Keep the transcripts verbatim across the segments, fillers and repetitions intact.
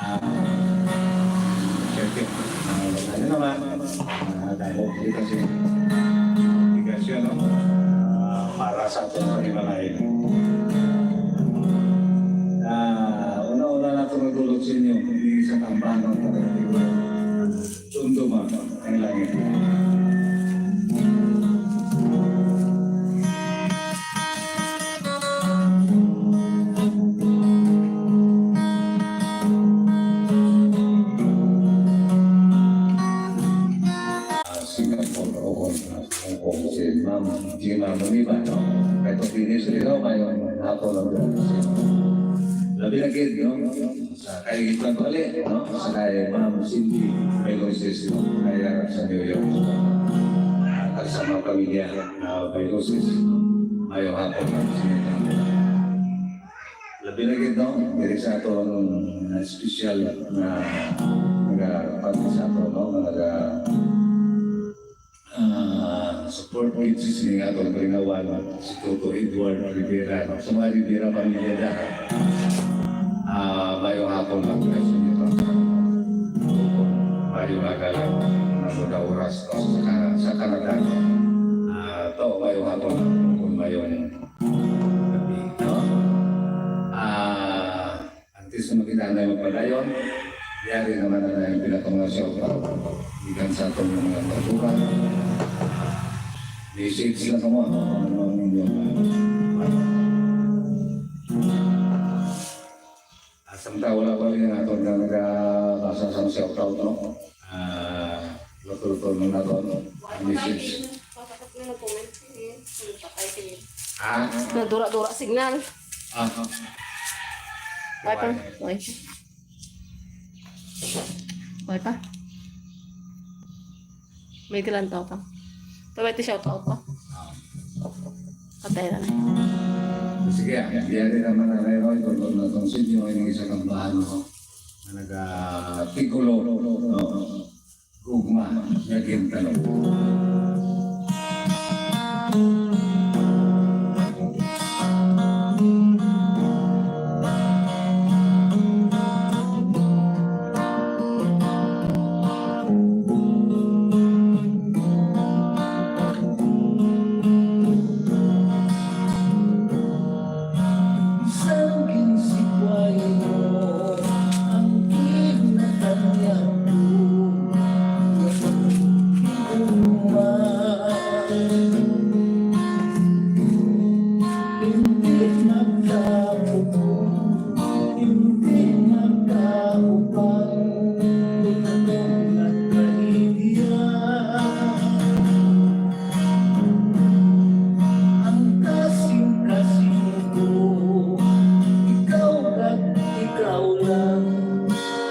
Ah, siyempre, ah, ano naman, ah, damo kita sa obligasyon, no? Ah, para sa atong panimalay. Ah, una-una na ito nagdulot sa inyo, hindi sa tambahan ng pagkatiguan. Tumduma ang langit. Ah, Singapore, o kung, kung, kung si Ma'am Gina Muniba, no? Kay pag dinis rin, no? Mayong hapon ang labi na gid, no? Sa kay Ivan Pali, no? Sa kay Ma'am Cindy Meloises, no? Kay, ah, sa New York. At sa mga pamilya, ah, Meloises, mayong hapon, Ma'am Cindy. Labi na gid, no? Diri sa aton, ah, special na nagapati sa aton, no? Nga naga, ah, support gid si sini nga atong kalinawan, si Toto Edward Rivera, no? Sa mga Rivera pamilya da. Ah, mayong hapon lang kayo sa inyo. Mayong aga lang, na mo na oras, no? Sa Ka-, sa Canada, no? Ah, to, mayong hapon lang, kung mayong gabi, no? Ah, antes na makita na yung padayon, yari naman na yung pinatong na shout out. Ikan sa atong mga tagura. Message lang mo, ano, ano, ano, ano, ano. Asang tao wala pa rin nato nga nagabasa sa shout out, no? Ah, luto-luto mo na to, no? Ang message. Ah? Nadura-dura signal. Ah. Ay, pa. Ay. Ay, pa. May galantaw pa. Pabay ti shout out pa. Patay na na. Sige, ah, biya rin naman na rin, Roy, kung ano itong sinyo, yung isa kang bahan mo. Na nag-, ah, tikulo, no? Gugma, naging tanong. Sang ginsikway mo ang kinatanyag ko, hindi magkapupon, hindi magkaupan, nagkahidiya. Ang kasing-kasing ko, ikaw kag ikaw lang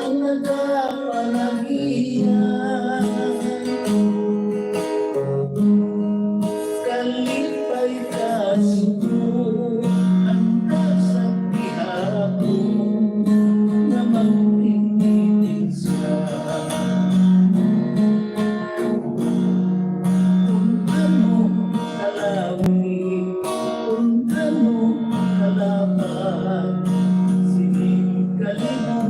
ang nagapanagiya. Kalipay ka sugo, ang kasag gihapon nga magpingitin sa. Kung ano kalawi, kung ano kalaban, sining kalimo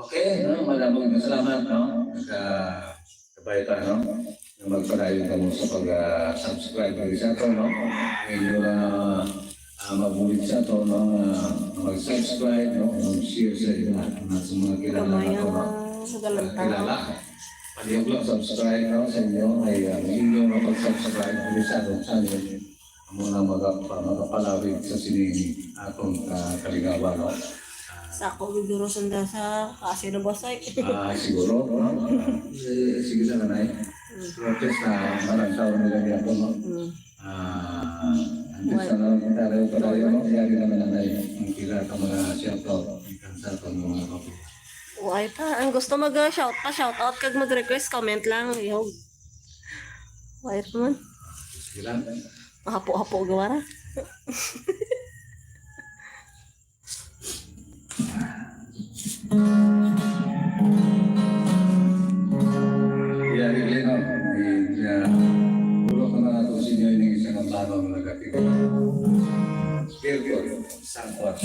Okay, no? Madamong salamat, no? Sa kabay ta, no? Nga magpadayon kamo sa pag, ah, subscribe diri sa ato, no? Inyo na, ah, mabulig sa ato, no? Ah, mag-subscribe, no? Mag-share sa iba, na sa mga kilala Kamay nato, no? Ang sa galunta. Kilala. Yung lang subscribe, no, sa inyo, ay ang inyo nga pag-subscribe diri sa atong channel, amo na maga-, magapalawig sa sini atong, ah, kalingawan, no? Sa ako giguro sanda sa kasi na basay. Ah, siguro, no? Ah, eh, sige lang, anay. Mm. Protest na malantaw nila niya ako, no? Mm. Ah, antes Why? Na lang kita rin padayon, no? Yari naman, anay, ang pila ka mga shoutout, ang kansa ko ng mga kapatid. Why pa? Ang gusto mag, uh, shout pa, shout out kag mag-request, comment lang, yo. Why pa man? Sige lang. Mahapo-hapo gawara. Iya, Reglino, iya, ulo ka na nato sa inyo ini sa kampano nga nagatigo. Virgo, San Juan.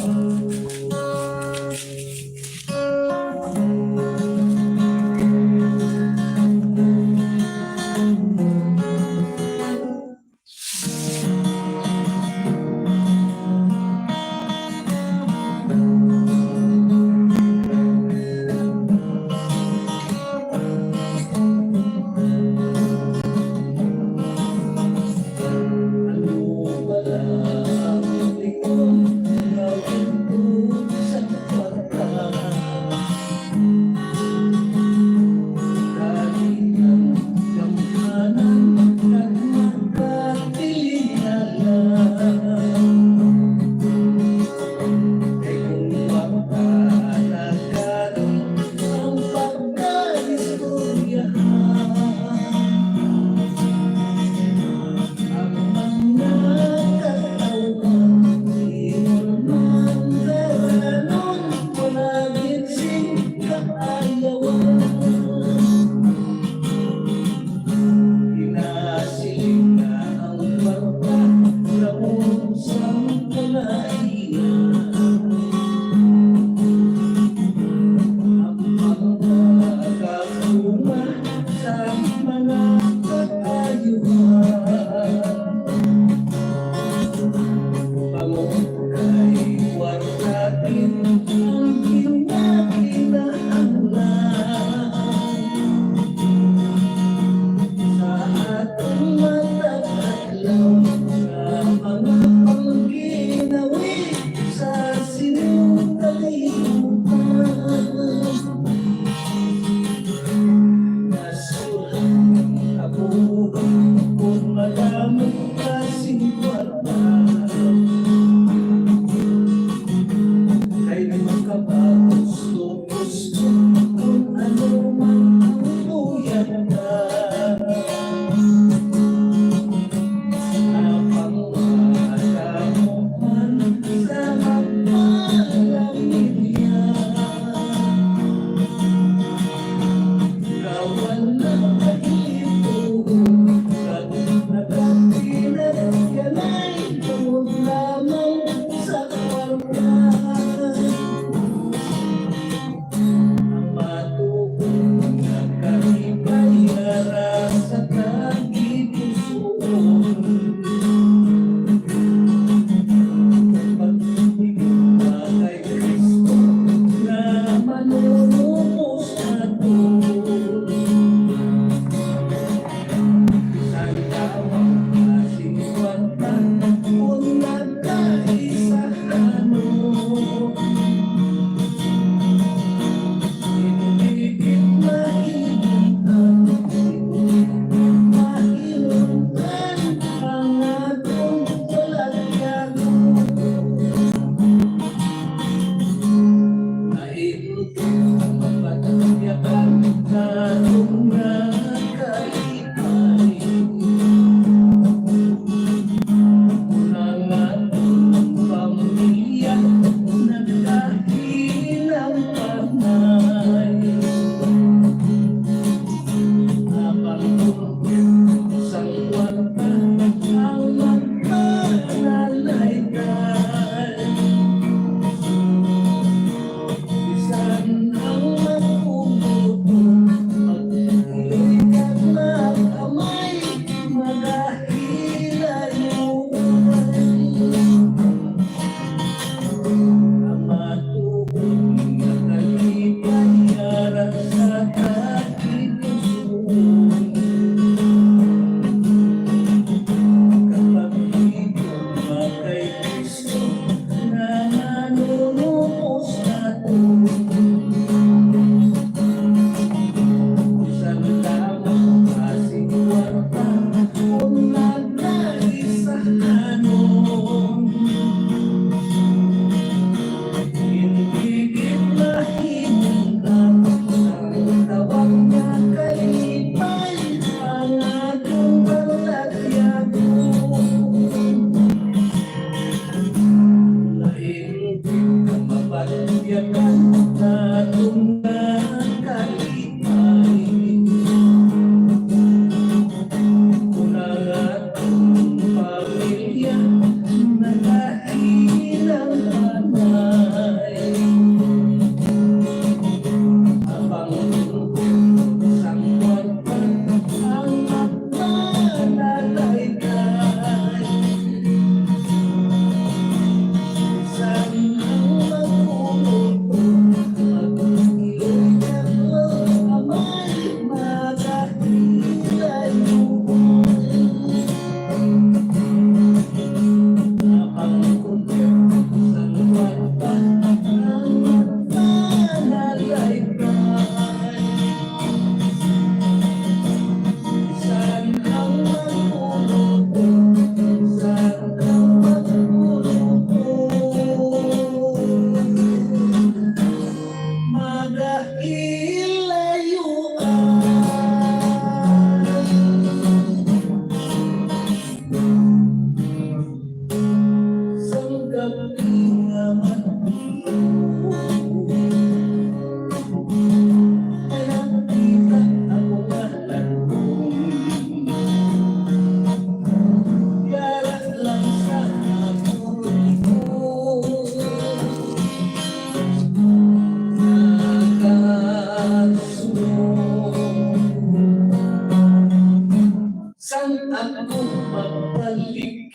Sang ako magbalik,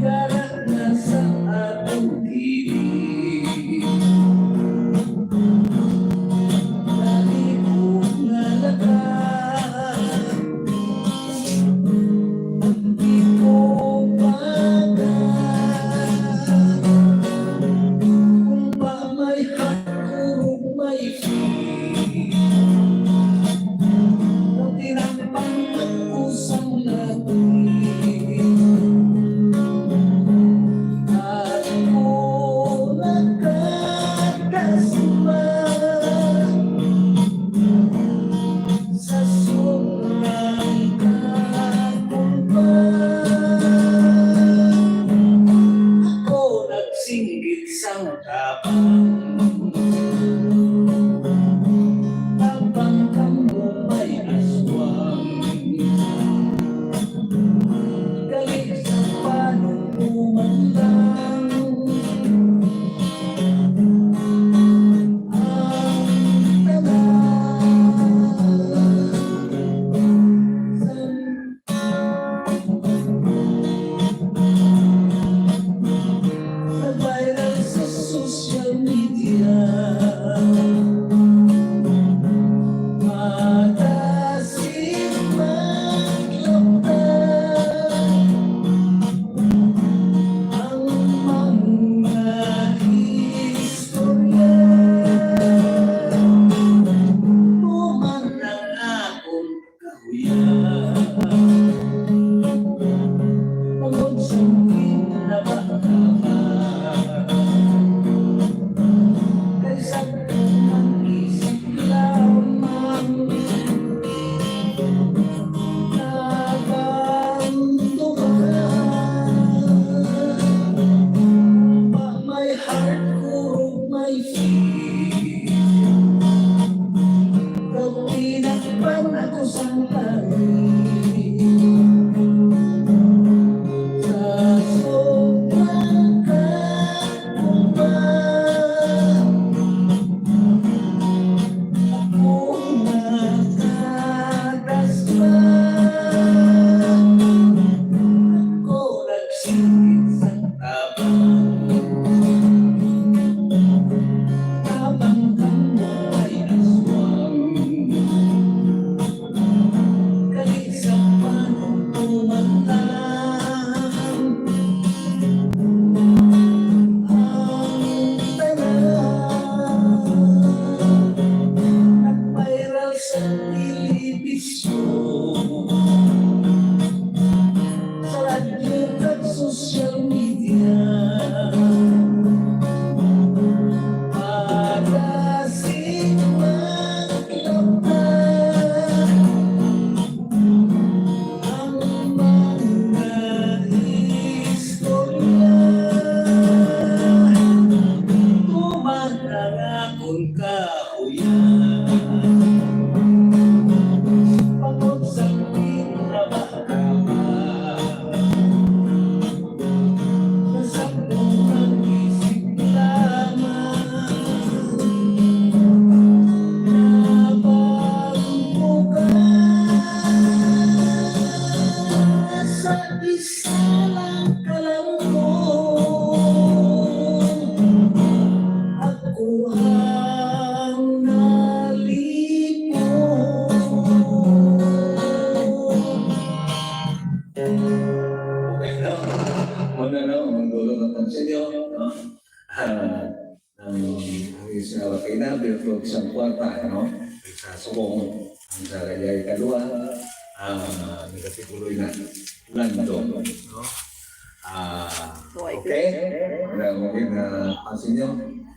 yara na sa atong dili. Dali ko nga lakat, di ko pagat. Kung pa may hangkuro, may Ako nagsinggit sang tabang. Tabang kamo may aswang. Gali sa panumduman lang ang tanan. Nag-viral sa social media. Matasim maglapta ang mga istorya. Tuman ang akon kahuyan. Tungod sa ginabakaba, kay sa tuman isip lamang nabandugan. Pa may hardcore, may Daw tinakpan ako sang langit. Sa sobrang kakumbaba, ako nakatasba. Ako nagsigit sa Sa radyo kag social media, para sing maglapta ang mga istorya. Tuman ang akon ka Uyan. Pagod sa pinabaha, nasaktan ang isip lamang. Nabangko ka sa isa lang ka lang mo. Ako ang nalipong. Okay, no? Muna, no? Ang dulo ng pansin nyo, no? Ah, ang, ang isa, okay na, pero sa kwarta, no? Sa subong, ang sa kaya ikaduha, ah, nagkatikuloy na. Lando, no? Ah, Tuway ko. Okay? Wala mo gid na pansin nyo.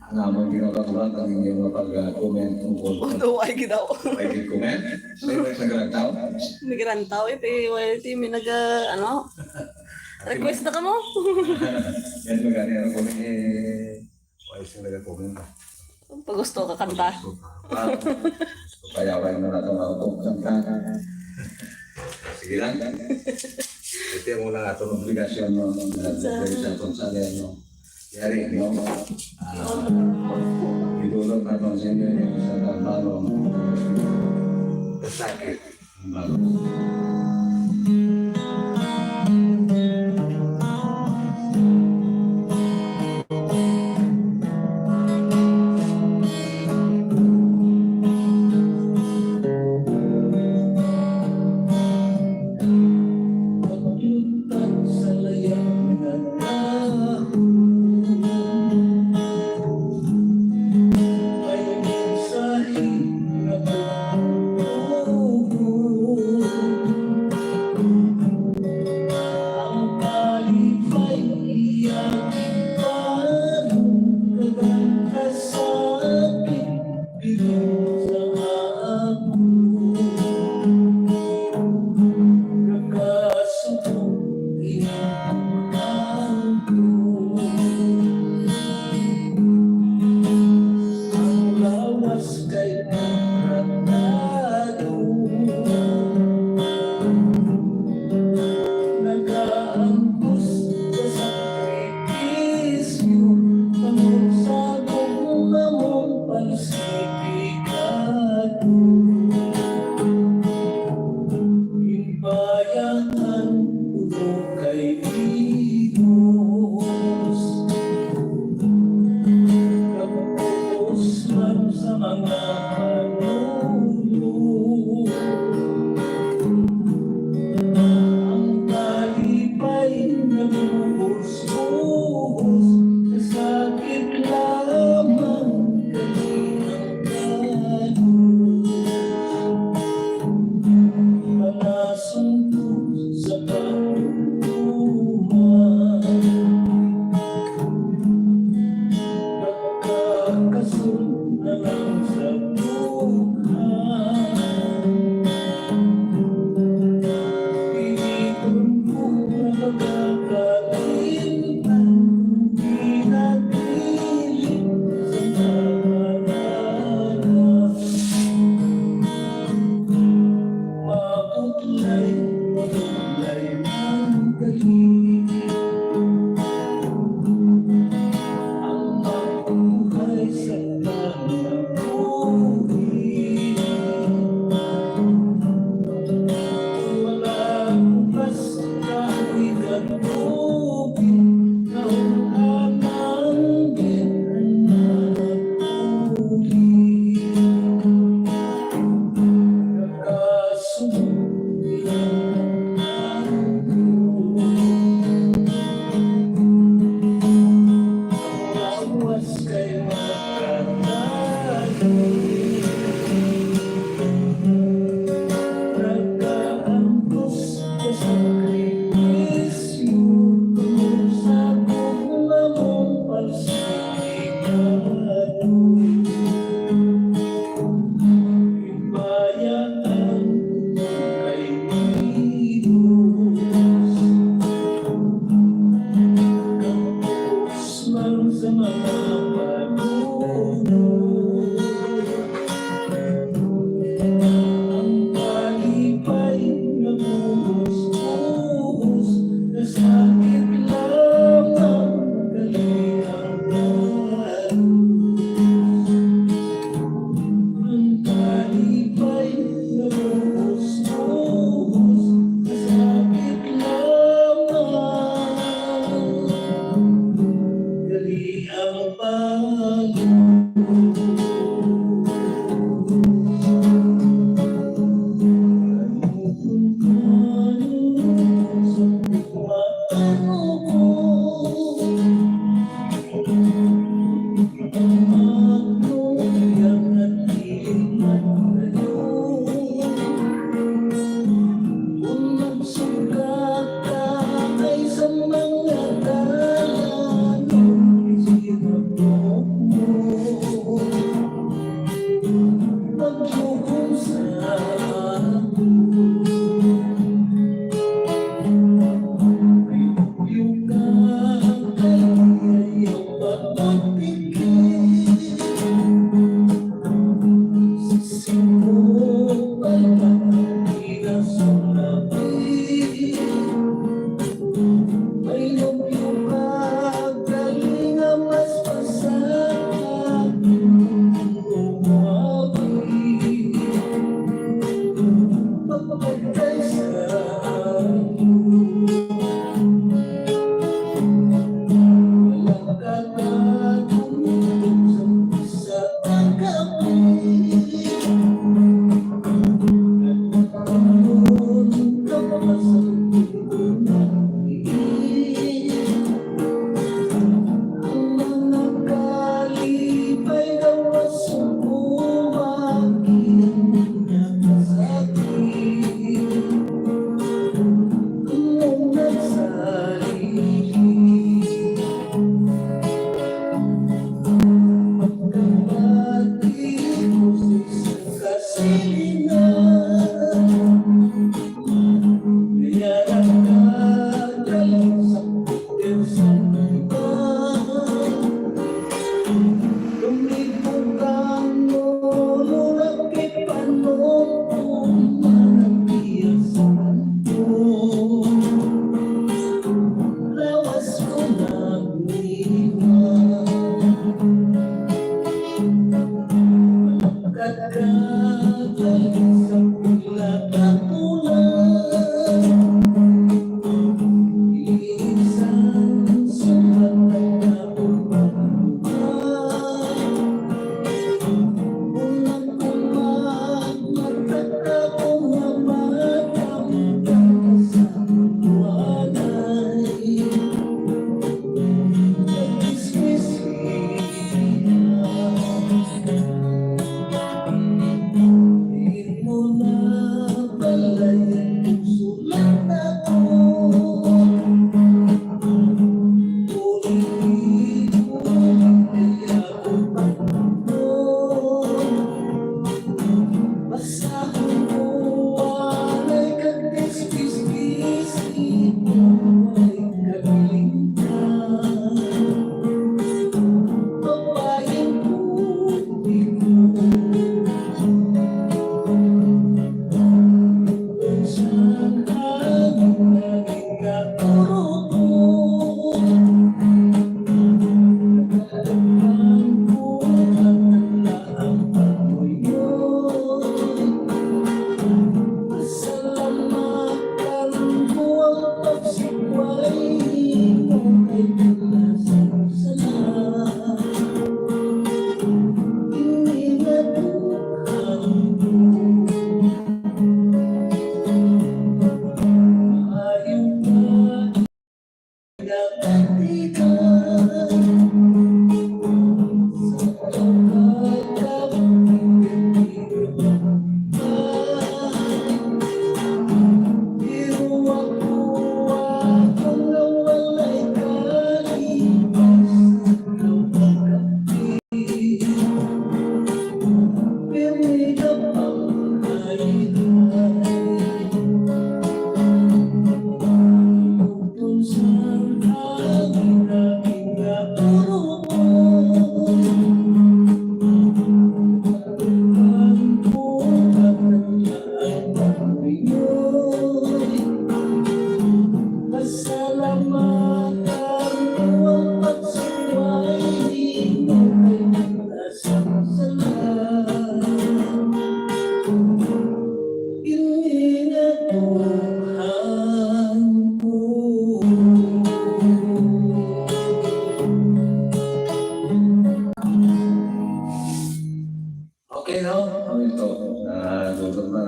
Ang among ginagawa ang inyong mga pag-comment tungkol sa Tuway gid ako. May gid comment? May may sa Grand Town? May Grand Town, eh, pero wala si, may naga, ano? Request na ka mo? Yan, magani, ano, comment, eh, Why sila nag-comment ba? Pagusto ka kanta. Pagusto ka. Ah, payawan mo na itong ako kanta. Sige lang. Ito yung muna atong obligasyon, no? Sa sa itong sa no? Yari, no? Ah, idulog na itong sa inyo yung sa trabaho. sakit.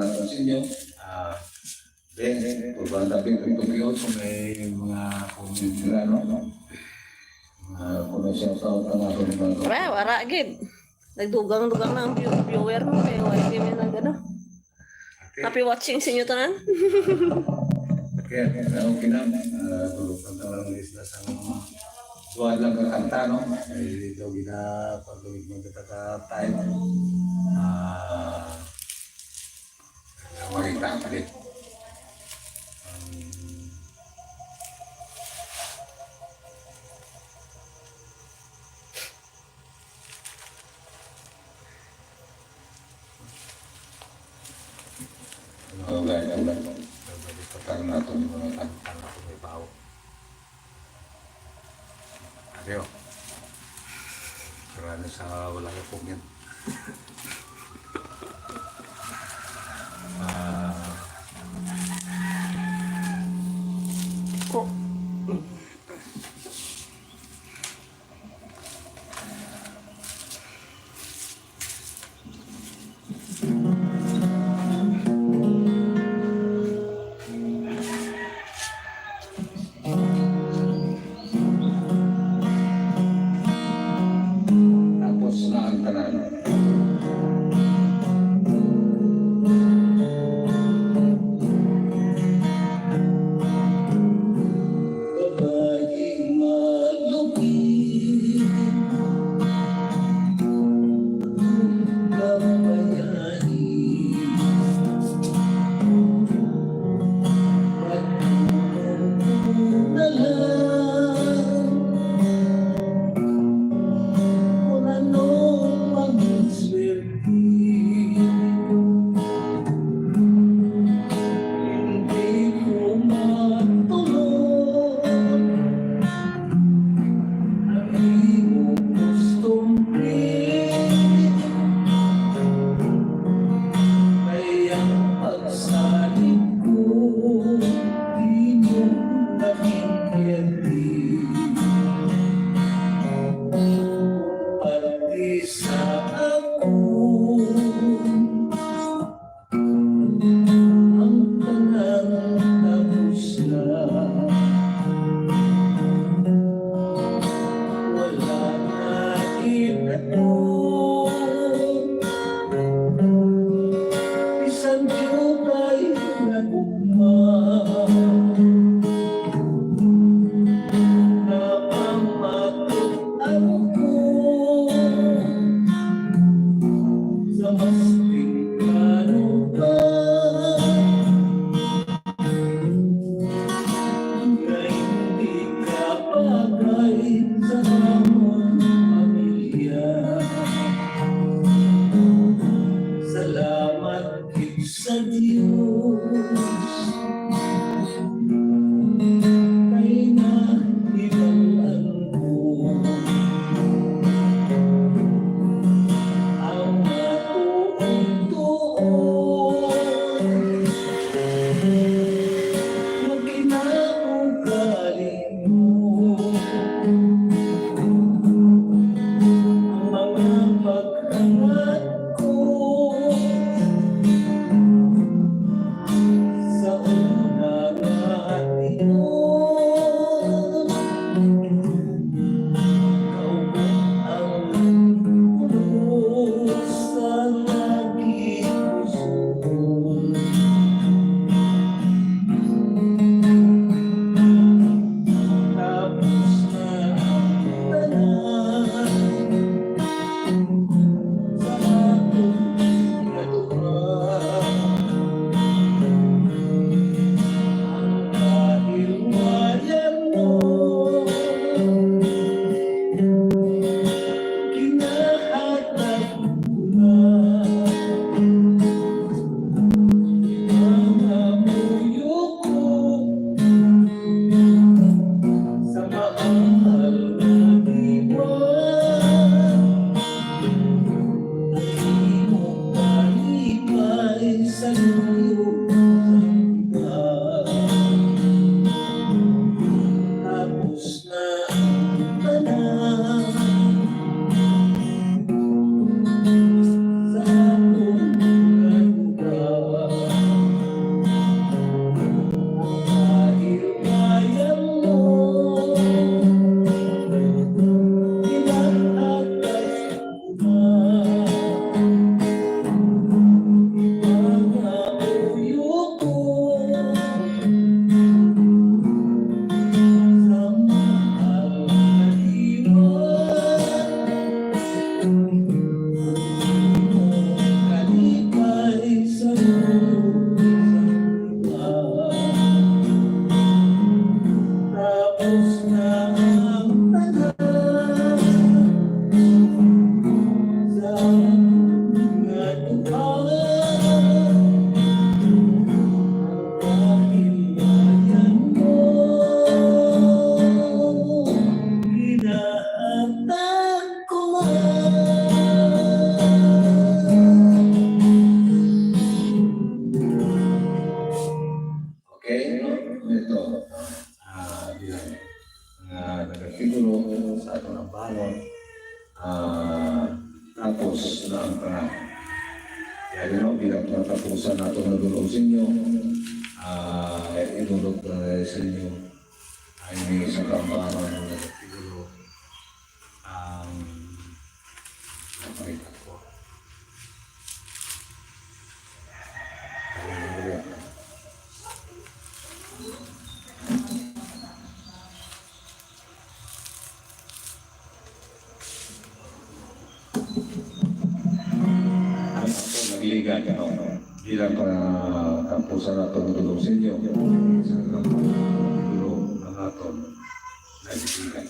Sa inyo, ah, Ben, pagpantapin ko ito kayo kung may mga comment sila, no? Mga comment, shout out ang ato ng mga Wala, wala, gid. Nagdugang-dugang na ang view-, viewer mo, kaya wala kami nag-, ano. Okay. Happy watching sa inyo tanan. Okay, okay na. Ah, tulog ka na lang, Liz, na sa mga duha lang ka kanta, no? Ay, dito, gina-, pag-, pag-, time. Ah, Makita ang palit. Ano ba ito? Patang natin yung mga kanta na may bawo. Ayo. Karami sa wala ka comment. Ah. Oh. Tapos na ang tanan. Babayi malupit, kabayani. Salig ko, di mo nakikianti. Pati sa ako, ang tanan tapos na. Wala na kita. Bisan diutay nga gugma, napamatok ako sa mas temprano pa. Nga hindi ka bagay sa amon pamilya. Salamat gid sa Dios kay nahibaluan ko ang matuod-tuod nga kinaugali mo. Ang mga paghangat ko sa Aton ang bangon. Ah, tapos na ang tanan. Kaya, you know, bilang katapusan nato nga dulong sa inyo, ah, idulog ko na sa inyo ang ini sa kambangon nga nagtigulo ang napakita ko. Hallelujah. Ang ako nagligan, no? Bilang pa tapusan nato ang tulong sa inyo. Sa tulong ang aton nagligan.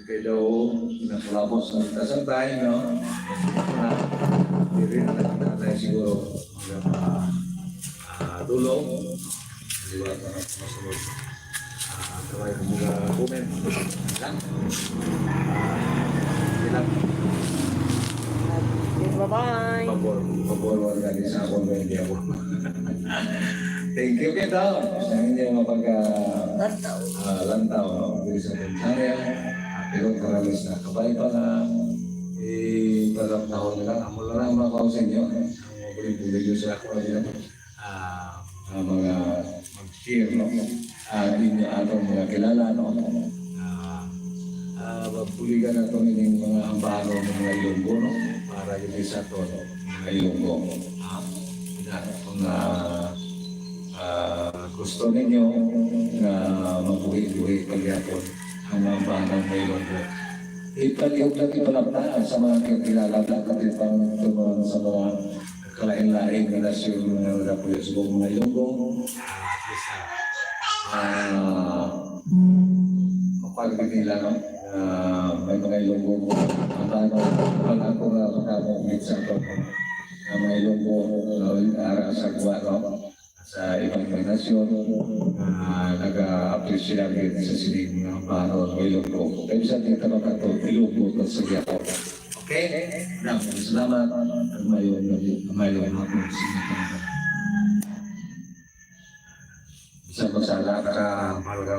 Kay daw, nakalabos na kita sa time, no? Na, diri na lang kita tayo siguro. Mga, ah, dulo. Di ba? Ito na, masunod. Ah, kamay ko mga comment. Lang. Ah, ilang. Bye-bye. Pabor, pabor, wala ka din sa akong media ko. Thank you, kita. Sa inyo, mapag, ah, Lantaw. Ah, lantaw, no? Diri sa Tanzania. Pero para mas nakabay pa na, eh, pagkakataon na lang, amo na lang ang mga kausin nyo. Ang mga bulig-bulig nyo sa ako, ano lang. Ah, ang mga mag-share, no? Ah, di niya atong mga kilala, no? Ah, ah, magbuligan nato ining mga ambahanon ng mga Ilonggo, no? Para gid sa aton, mga Ilonggo. Ah, na, kung, ah, ah, gusto ninyo nga mabuhi-buhi pagyapon ang mga ambahanon ng Ilonggo, ipalihog lang, ipalaptaan sa mga kakilala, katipang tumulong sa mga kalain-lain nga nasyon nga nagapuyo sa mga Ilonggo. Ah, at least, ah, ah, mapagod nila, no? Ah, may mga Ilonggo mo. Ang ano, pag ako nga makakungit sa ato, ang mga Ilonggo, ah, ara sa gwa, no? Sa ibang mga nasyon, ah, nag-a-appreciate gid sa sining mga ambahanon nga Ilonggo. Kaya bisan di ta makato, Ilonggo ta sa gihapon. Okay? Daghang salamat. Ang maayong gabi, ang maayong hapon sa inyo tanan. Bisan magsala ka, mahal ka,